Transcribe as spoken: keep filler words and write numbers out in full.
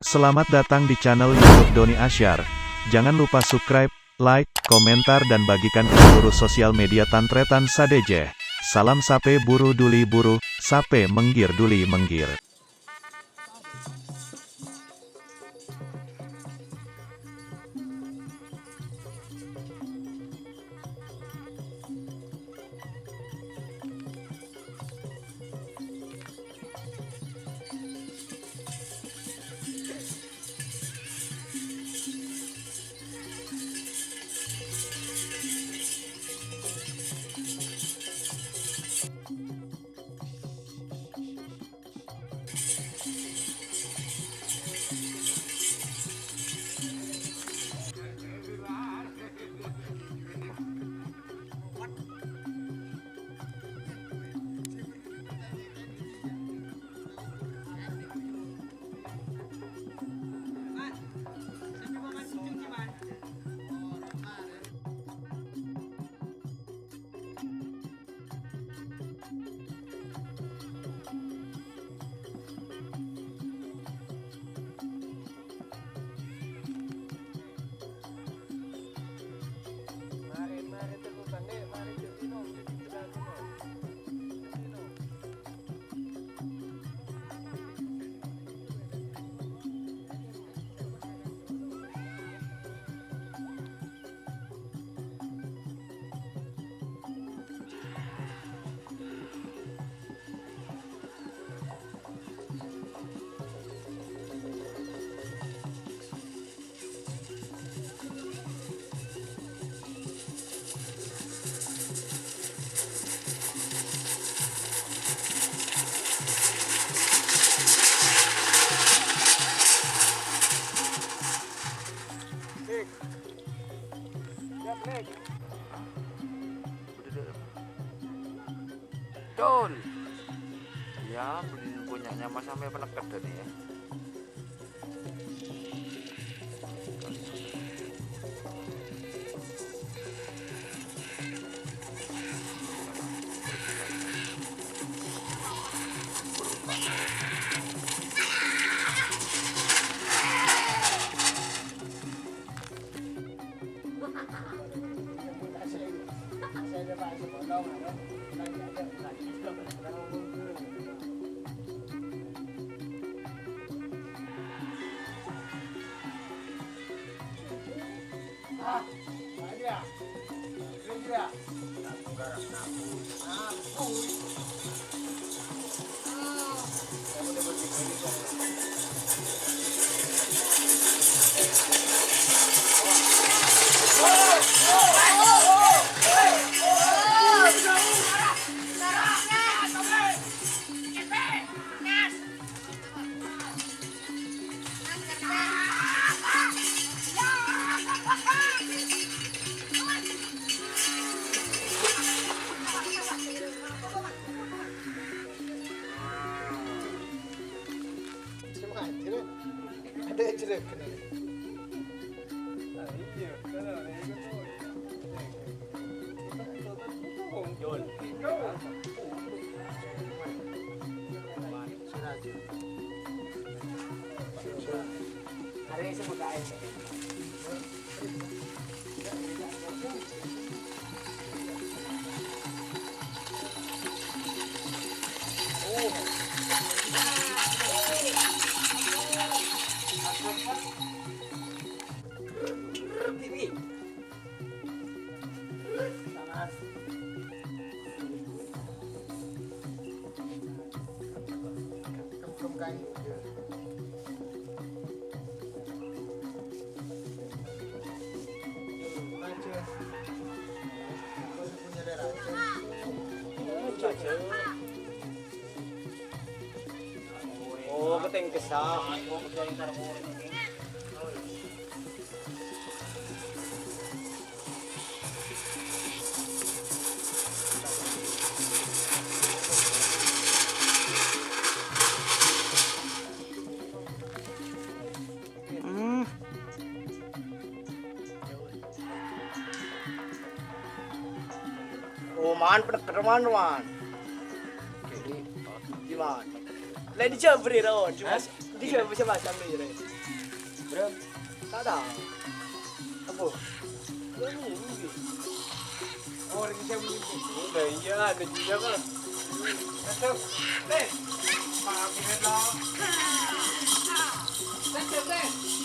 Selamat datang di channel YouTube Doni Asyar. Jangan lupa subscribe, like, komentar, dan bagikan ke seluruh sosial media tan-tarètan sadhâjâ. Salam sapè buru duli buru, sapè mèngghir duli mèngghir. Betul. Ya, beli punyanya Mas sampai peneket tadi ya. Oh, ketengkesa. Hmm. Oh, man, peneker, man, man. Jadi, gimana? Lah, di jam berapa, Ron? Hah? Di jam berapa, Mas? Ambil, Ron. Berapa? Tak tahu. Apa? Yang ini, ini. Oh, ini saya ini. Udah, iya, ada juga, Bang. Masuk. Tes. Maafin, Ron. Tes, tes, tes.